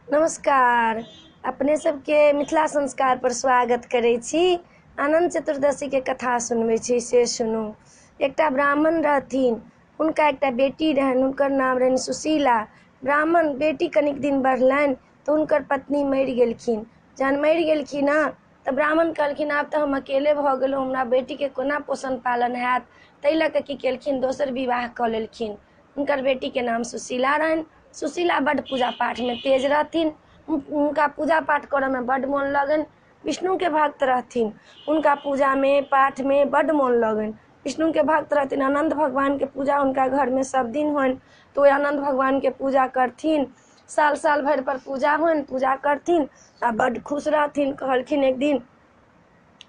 नमस्कार। अपने सबके मिथिला संस्कार पर स्वागत करै छी। अनन्त चतुर्दशीके कथा सुनबै छी, से सुनू। एकटा ब्राह्मण रहथिन, हुनका एकटा बेटी रहनि, हुनकर नाम रहनि सुशीला। ब्राह्मण बेटी कनिक दिन बढ़लनि तऽ हुनकर पत्नी मरि गेलखिन। जहन मरि गेलखिन हँ तऽ ब्राह्मण कहलखिन, आब तऽ हम अकेले भऽ गेलहुँ, हमरा बेटीके कोना पोषण पालन हैत? ताहि लऽ कऽ की केलखिन, दोसर विवाह कऽ लेलखिन। हुनकर बेटीके नाम सुशीला रहनि। सुशीला बड्ड पूजा पाठमे तेज रहथिन, हुनका पूजा पाठ करऽमे बड्ड मोन लगनि। विष्णुके भक्त रहथिन, हुनका पूजामे पाठमे बड्ड मोन लगनि। विष्णुके भक्त रहथिन। अनन्त भगवानके पूजा हुनका घरमे सब दिन होइन, तऽ ओहि अनन्त भगवानके पूजा करथिन। साल साल भरि पर पूजा होइन, पूजा करथिन आ बड्ड खुश रहथिन। कहलखिन एक दिन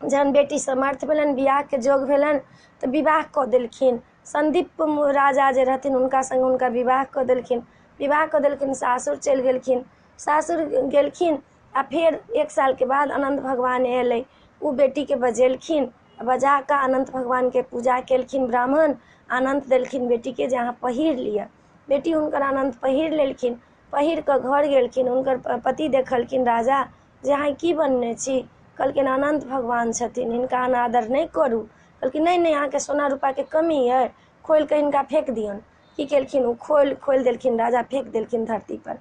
जहन बेटी समर्थ भेलनि, बियाहके जोग भेलनि, तऽ विवाह कऽ देलखिन। संदीप राजा जे रहथिन, हुनका सङ्ग हुनका विवाह कऽ देलखिन। विवाह कऽ देलखिन, सासुर चलि गेलखिन। सासुर गेलखिन आ फेर एक सालके बाद अनन्त भगवान अयलै। ओ बेटीके बजेलखिन, बजा कऽ अनन्त भगवानके पूजा केलखिन ब्राह्मण। अनन्त देलखिन बेटीके जे अहाँ पहिर लिअ। बेटी हुनकर अनन्त पहिर लेलखिन। पहिर कऽ घर गेलखिन। हुनकर पति देखलखिन राजा, जे अहाँ की बनने छी? कहलखिन, अनन्त भगवान छथिन, हिनका अनादर नहि करू। कहलखिन, नहि नहि, अहाँके सोना रुपाके कमी अइ, खोलि कऽ हिनका फेक दियौन। की केलखिन, ओ खोलि खोलि देलखिन राजा, फेक देलखिन धरतीपर।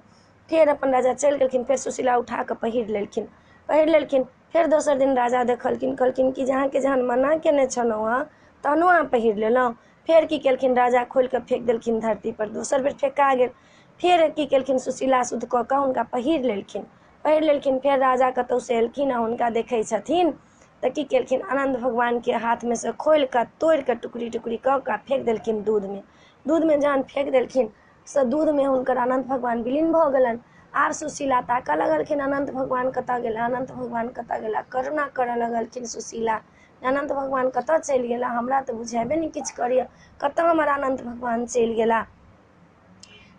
फेर अपन राजा चलि गेलखिन। फेर सुशीला उठा कऽ पहिर लेलखिन, पहिर लेलखिन। फेर दोसर दिन राजा देखलखिन, कहलखिन कि जे अहाँके जहन मना केने छलहुँ हँ, तहनो अहाँ पहिर लेलहुँ। फेर की केलखिन राजा, खोलि कऽ फेक देलखिन धरतीपर। दोसर बेर फेका गेल। फेर की केलखिन, सुशीला शुद्ध कऽ कऽ हुनका पहिर लेलखिन, पहिर लेलखिन। फेर राजा कतहुसँ एलखिन आ हुनका देखै छथिन तऽ की केलखिन, आनन्द भगवानके हाथमे सँ खोलि कऽ, तोड़ि कऽ, टुकड़ी टुकड़ी कऽ कऽ फेक देलखिन दूधमे। दूधमे जहन फेक देलखिन से दूधमे हुनकर अनन्त भगवान विलीन भऽ गेलनि। आब सुशीला ताकऽ लगलखिन, अनन्त भगवान कतऽ गेला, अनन्त भगवान कतऽ गेला? करुणा करऽ लगलखिन सुशीला, अनन्त भगवान कतऽ चलि गेला? हमरा तऽ बुझेबे नहि किछु करैए, कतऽ हमर अनन्त भगवान चलि गेला?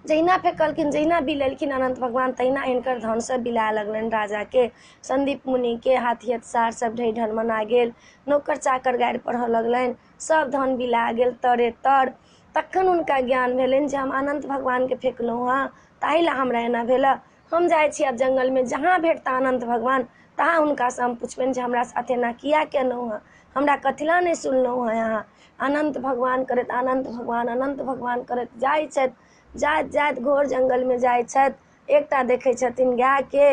जहिना फेकलखिन, जहिना बिलेलखिन अनन्त भगवान, तहिना हिनकर धन सब बिलाए लगलनि राजाके, संदीप मुनिके। हाथी सार सब ढहि ढनमना गेल, नौकर चाकर गारि पढ़ऽ लगलनि, सब धन बिला गेल तरे तर। तखन हुनका ज्ञान भेलनि जे हम अनन्त भगवानके फेकलहुँ हँ, ताहि लए हमरा एना भेल। हम जाइ छी आब जङ्गलमे, जहाँ भेटता अनन्त भगवान तहाँ हुनकासँ हम पुछबनि जे हमरा साथ एना किया केलहुँ हँ, हमरा कथिला नहि सुनलहुँ हँ अहाँ? अनन्त भगवान करैत, अनन्त भगवान, अनन्त भगवान करैत जाइ छथि। जाइत जाइत घोर जङ्गलमे जाइ छथि। एकटा देखै छथिन गायके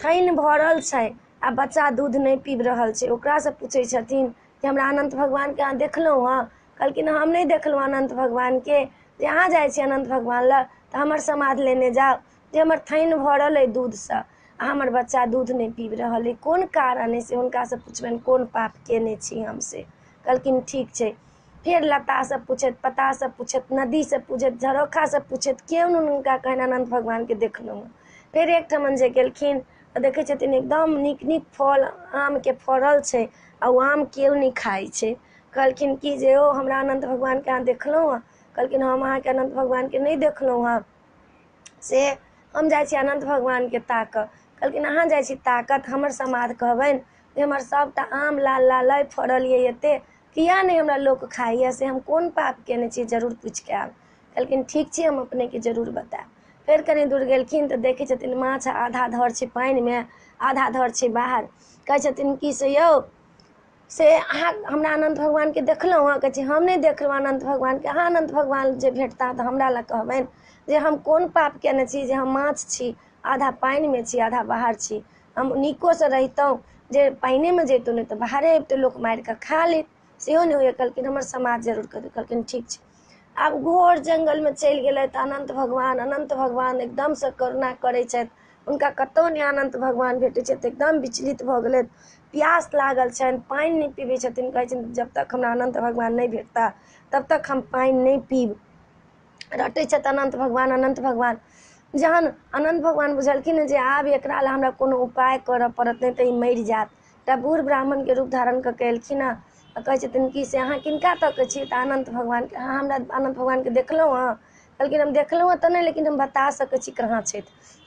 थैन भरल छै आ बच्चा दूध नहि पीब रहल छै। ओकरासँ पूछै छथिन जे हमरा अनन्त भगवानके अहाँ देखलहुँ हँ? कहलखिन, हम नहि देखलहुँ अनन्त भगवानके। जे अहाँ जाइ छी अनन्त भगवान लग तऽ हमर समाद लेने जाउ जे हमर थैन भरल अइ दूधसँ आ हमर बच्चा दूध नहि पीब रहल अइ, कोन कारण अइ से हुनकासँ पुछबनि, कोन पाप केने छी हम से। कहलखिन, ठीक छै। फेर लतासँ पुछैत, पतासँ पुछैत, नदीसँ पुछैत, झरोखासँ पुछैत, केओ नहि हुनका कहनि अनन्त भगवानके देखलहुँ। फेर एकठमन जे गेलखिन तऽ देखै छथिन एकदम नीक नीक फल आमके फड़ल छै आ ओ आम केओ नहि खाइ छै। कहलखिन कि जे ओ हमरा अनन्त भगवानके अहाँ देखलहुँ हँ? कहलखिन, हम अहाँके अनन्त भगवानके नहि देखलहुँ हँ, से हम जाइ छी अनन्त भगवानके ताकऽ। कहलखिन, अहाँ जाइ छी ताकत, हमर समाद कहबनि जे हमर सभटा आम लाल लाल अइ, फड़ल यऽ एते, किया नहि हमरा लोक खाइए, से हम कोन पाप केने छी, जरूर पूछिके आयब। कहलखिन, ठीक छै, हम अपनेके जरूर बतायब। फेर कनि दूर गेलखिन तऽ देखै छथिन माछ आधा धर छै पानिमे, आधा धर छै बाहर। कहै छथिन कि से यौ, से अहाँ हमरा अनन्त भगवानके देखलहुँ हँ? कहै छै, हम नहि देखलहुँ अनन्त भगवानके। अहाँ अनन्त भगवान जे भेटता तऽ हमरा लए कहबनि जे हम कोन पाप केने छी जे हम माछ छी, आधा पानिमे छी, आधा बाहर छी। हम नीकोसँ रहितहुँ जे पानिएमे जैतहुँ, नहि तऽ बाहरे अबितहुँ, लोक मारि कऽ खा लेत, सेहो नहि होइए। कहलखिन, हमर समाज जरूर करू। कहलखिन, ठीक छै। आब घोर जङ्गलमे चलि गेलथि। अनन्त भगवान, अनन्त भगवान एकदमसँ करुणा करै छथि। हुनका कतहु नहि अनन्त भगवान भेटै छथि। एकदम विचलित भऽ गेलथि। प्यास लागल छनि, पानि नहि पीबै छथिन। कहै छथिन, जब तक हमरा अनन्त भगवान नहि भेटता तब तक हम पानि नहि पीब। रटै छथि अनन्त भगवान, अनन्त भगवान। जहन अनन्त भगवान बुझलखिन जे आब एकरा लए हमरा कोनो उपाय करऽ पड़त, नहि तऽ ई मरि जायत, एकटा बूढ़ ब्राह्मणके रूप धारण कऽ के एलखिन हँ आ कहै छथिन कि से अहाँ किनका तकै छी? तऽ अनन्त भगवानके। अहाँ हमरा अनन्त भगवानके देखलहुँ हँ? कहलखिन, हम देखलहुँ हँ तऽ नहि, लेकिन हम बता सकै छी कहाँ छथि।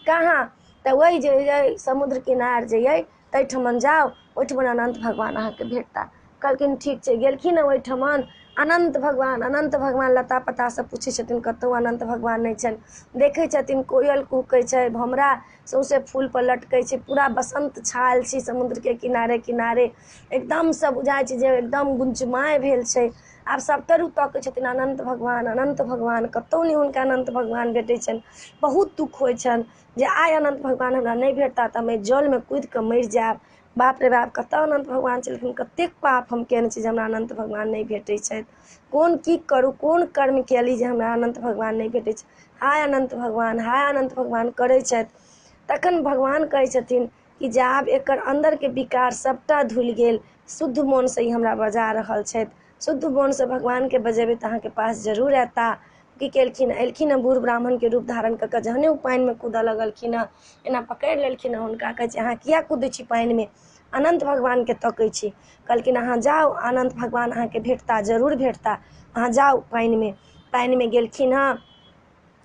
कहाँ? तऽ ओहि जे अइ समुद्र किनार जे अइ ताहिठमन जाउ, ओहिठमन अनन्त भगवान अहाँके भेटता। कहलखिन, ठीक छै। गेलखिन हँ ओहिठमन। अनन्त भगवान अनन्त भगवान। लता पतासँ पूछै छथिन, कतहु अनन्त भगवान नहि छनि। देखै छथिन कोयल कुहकै छै, भमरा सौँसे फूलपर लटकै छै, पूरा बसन्त छायल छै समुद्रके किनारे किनारे, एकदमसँ बुझाइ छै जे एकदम गुंजमाय भेल छै। आब सभतरि ओ तकै छथिन अनन्त भगवान अनन्त भगवान, कतहु नहि हुनका अनन्त भगवान भेटै छनि। बहुत दुःख होइ छनि जे आइ अनन्त भगवान हमरा नहि भेटता तऽ हम एहि जलमे कुदिकऽ मरि जायब। बाप रे बाप, कतऽ अनन्त भगवान छलखिन, कतेक पाप हम केने छी जे हमरा अनन्त भगवान नहि भेटै छथि। कोन की करू, कोन कर्म केली जे हमरा अनन्त भगवान नहि भेटै छै। हाय अनन्त भगवान, हाय अनन्त भगवान करै छथि। तखन भगवान कहै छथिन कि जे आब एकर अन्दरके विकार सभटा धुलि गेल, शुद्ध मोनसँ ई हमरा बजा रहल छथि। शुद्ध मोनसँ भगवानके बजेबै तऽ अहाँके पास जरूर एता। की केलखिन, एलखिन हँ बूढ़ ब्राह्मणके रूप धारण कऽ कऽ, जहने ओ पानिमे कूदऽ लगलखिन हँ, एना पकड़ि लेलखिन हँ हुनका। कहै छै, अहाँ किया कूदै छी पानिमे? अनन्त भगवानके तकै छी। कहलखिन, अहाँ जाउ, अनन्त भगवान अहाँके भेटता, जरूर भेटता, अहाँ जाउ पानिमे। पानिमे गेलखिन हँ,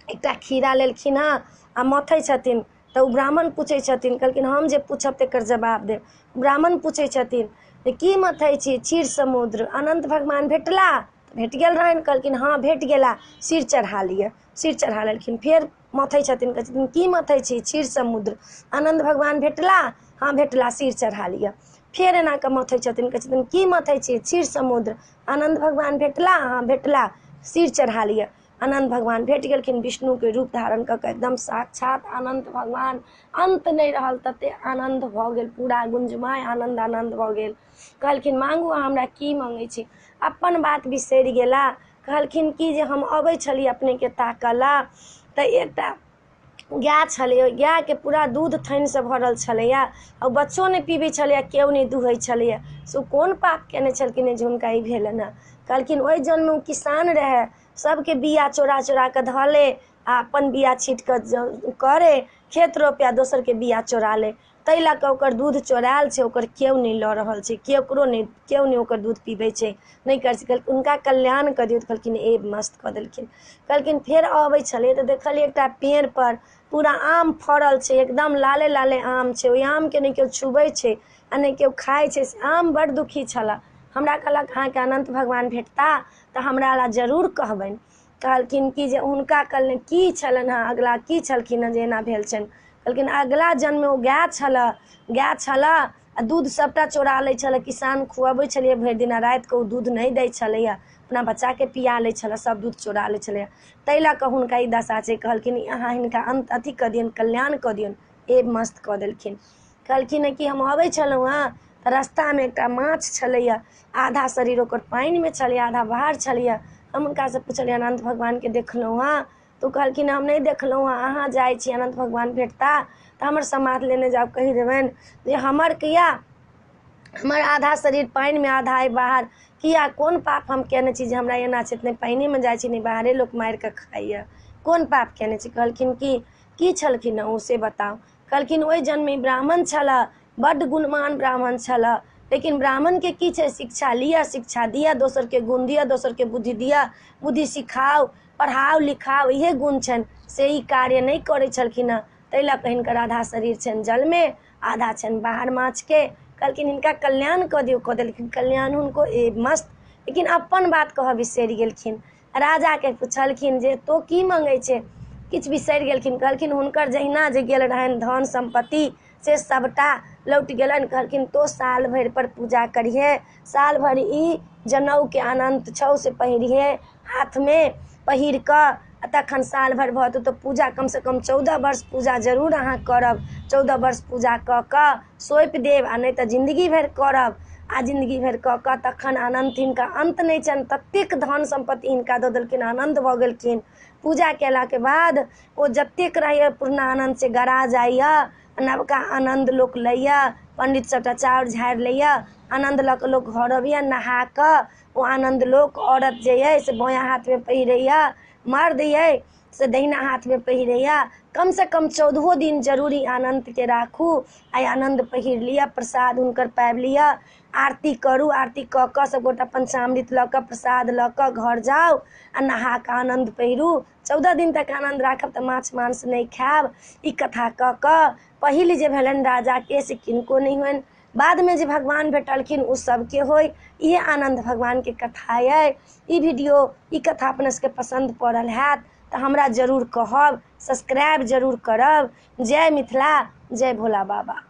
एकटा खीरा लेलखिन हँ आ मथै छथिन। तऽ ओ ब्राह्मण पूछै छथिन, कहलखिन हम जे पूछब तकर जवाब देब। ब्राह्मण पूछै छथिन जे की मथै छी? क्षीर समुद्र। अनन्त भगवान भेटला? भेट गेल रहनि। कहलखिन हँ भेट गेला, सिर चढ़ा लिअ। सिर चढ़ा लेलखिन। फेर मथै छथिन, कहै छथिन की मथै छी? क्षीर समुद्र। अनन्त भगवान भेटला? हँ भेटला, सिर चढ़ा लिअ। फेर एना कऽ मथै छथिन, कहै छथिन की मथै छी? क्षीर समुद्र। अनन्त भगवान भेटला? हँ भेटला, सिर चढ़ा लिअ। अनन्त भगवान भेट गेलखिन, विष्णुके रूप धारण कऽ कऽ एकदम साक्षात अनन्त भगवान। अन्त नहि रहल तते आनन्द भऽ गेल, पूरा गुंजमाय आनन्द आनन्द भऽ गेल। कहलखिन मांगू अहाँ हमरा की मङ्गै छी? अपन बात बिसरि गेला। कहलखिन कि जे हम अबै छली अपनेके ताकऽ लए तऽ एकटा गाय छलै, ओहि गायके पूरा दूध थैनसँ भरल छलैए आ ओ बच्चो नहि पीबै छलैए, केओ नहि दुहै छलैए, से ओ कोन पाप केने छलखिन जे हुनका ई भेलनि हँ? कहलखिन ओहि जन्ममे ओ किसान रहए, सबके बिया चोरा चोरा कऽ धऽ ले आ अपन बिया छीट कऽ करे, खेत रोपे आ दोसरके बिया चोरा ले, ताहि लऽ कऽ ओकर दूध चोरायल छै, ओकर केओ नहि लऽ रहल छै, केकरो नहि, केओ नहि ओकर दूध पीबै छै, नहि करै छै। कहलखिन हुनका कल्याण कऽ दियौ। तऽ कहलखिन ए मस्त कऽ देलखिन। कहलखिन फेर अबै छलै तऽ देखलियै एकटा पेड़पर पूरा आम फड़ल छै, एकदम लाले लाले आम छै, ओहि आमके नहि केओ छुबै छै आ नहि केओ खाइ छै। से आम बड्ड दुखी छलए, हमरा कहलक अहाँके अनन्त भगवान भेटता तऽ हमरा लए जरूर कहबनि। कहलखिन कि जे हुनका कहलनि की छलनि हँ अगला, की छलखिन हँ जे एना भेल छनि? कहलखिन अगला जन्ममे ओ गाय छलए, गाय छलए आ दूध सभटा चोरा लै छलए, किसान खुअबै छलियै भरि दिन आ रातिके ओ दूध नहि दै छलैए, अपना बच्चाके पिया लै छलए, सभ दूध चोरा लै छलैए, ताहि लऽ कऽ हुनका ई दशा छै। कहलखिन अहाँ हिनका अन्त अथी कऽ दियौन, कल्याण कऽ दियौन। ए मस्त कऽ देलखिन। कहलखिन कि हम अबै छलहुँ हँ तऽ रस्तामे एकटा माछ छलैए, आधा शरीर ओकर पानिमे छलैए, आधा बाहर छलैए। हम हुनकासँ पुछलियै अनन्त भगवानके देखलहुँ हँ? तऽ ओ कहलखिन हम नहि देखलहुँ हँ, अहाँ जाइ छी अनन्त भगवान भेटता तऽ हमर समाद लेने जाउ, कहि देबनि जे हमर किया हमर आधा शरीर पानिमे आधा अइ बाहर, किया कोन पाप हम केने छी जे हमरा एना छै, नहि पानिएमे जाइ छी नहि बाहरे लोक मारिकऽ खाइए, कोन पाप केने छी? कहलखिन कि की छलखिन हँ ओ से बताउ। कहलखिन ओहि जन्ममे ब्राह्मण छलऽ, बड्ड गुणवान ब्राह्मण छलऽ, लेकिन ब्राह्मणके की छै, शिक्षा लिअ शिक्षा दिअ, दोसरके गुण दिअ, दोसरके बुद्धि दिअ, बुद्धि सिखाउ, पढ़ाउ लिखाउ, इहे गुण छनि, से ई कार्य नहि करै छलखिन हँ, ताहि लऽ कऽ हिनकर आधा शरीर छनि जलमे, आधा छनि बाहर माछके। कहलखिन हिनका कल्याण कऽ दियौ। कऽ देलखिन कल्याण हुनको, ए मस्त। लेकिन अपन बात कहऽ बिसरि गेलखिन। राजाके पुछलखिन जे तोँ की मङ्गै छै? किछु बिसरि गेलखिन। कहलखिन हुनकर जहिना जे गेल रहनि धन सम्पत्ति से सभटा लौट गेलनि। कहलखिन तोँ साल भरिपर पूजा करिहे, साल भरि ई जनउके अनन्त छौ से पहिरिहे, हाथमे पहिर कऽ आ तखन साल भरि भऽ जेतौ तऽ पूजा कमसँ कम 14 वर्ष पूजा जरूर अहाँ करब, 14 वर्ष पूजा कऽ कऽ सौंपि देब आ नहि तऽ जिन्दगी भरि करब आ जिन्दगी भरि कऽ कऽ तखन अनन्त हिनका अन्त नहि छनि, ततेक धन सम्पत्ति हिनका दऽ देलखिन, आनन्द भऽ गेलखिन। पूजा केलाके बाद ओ जतेक रहैए पुरना आनन्द से गरा जाइए, नवका आनन्द लोक लैए, पण्डित सभटा चाउर झाड़ि लैए, आनन्द लऽ कऽ लोक घर अबैए, नहा कऽ ओ आनन्द लोक औरत जे अइ से बायाँ हाथमे पहिरैए, मर्द अइ से दहिना हाथमे पहिरैए। कमसँ कम 14 दिन जरूरी आनन्दके राखू, आइ आनन्द पहिर लिअ, प्रसाद हुनकर पाबि लिअ, आरती करू, आरती कऽ कऽ सभगोटा पंचामृत लऽ कऽ प्रसाद लऽ कऽ घर जाउ आ नहा कऽ आनन्द पहिरू। 14 दिन तक आनन्द राखब तऽ माछ मांस नहि खायब। ई कथा कऽ कऽ पहिल जे भेलनि राजाके से किनको नहि होइन। बादमे जे भगवान भेटलखिन ओ सबके होइ। इहे आनन्द भगवानके कथा अइ। ई वीडियो, ई कथा अपना सबके पसन्द पड़ल हैत तऽ हमरा जरूर कहब, सब्सक्राइब जरूर करब। जय मिथिला, जय भोला बाबा।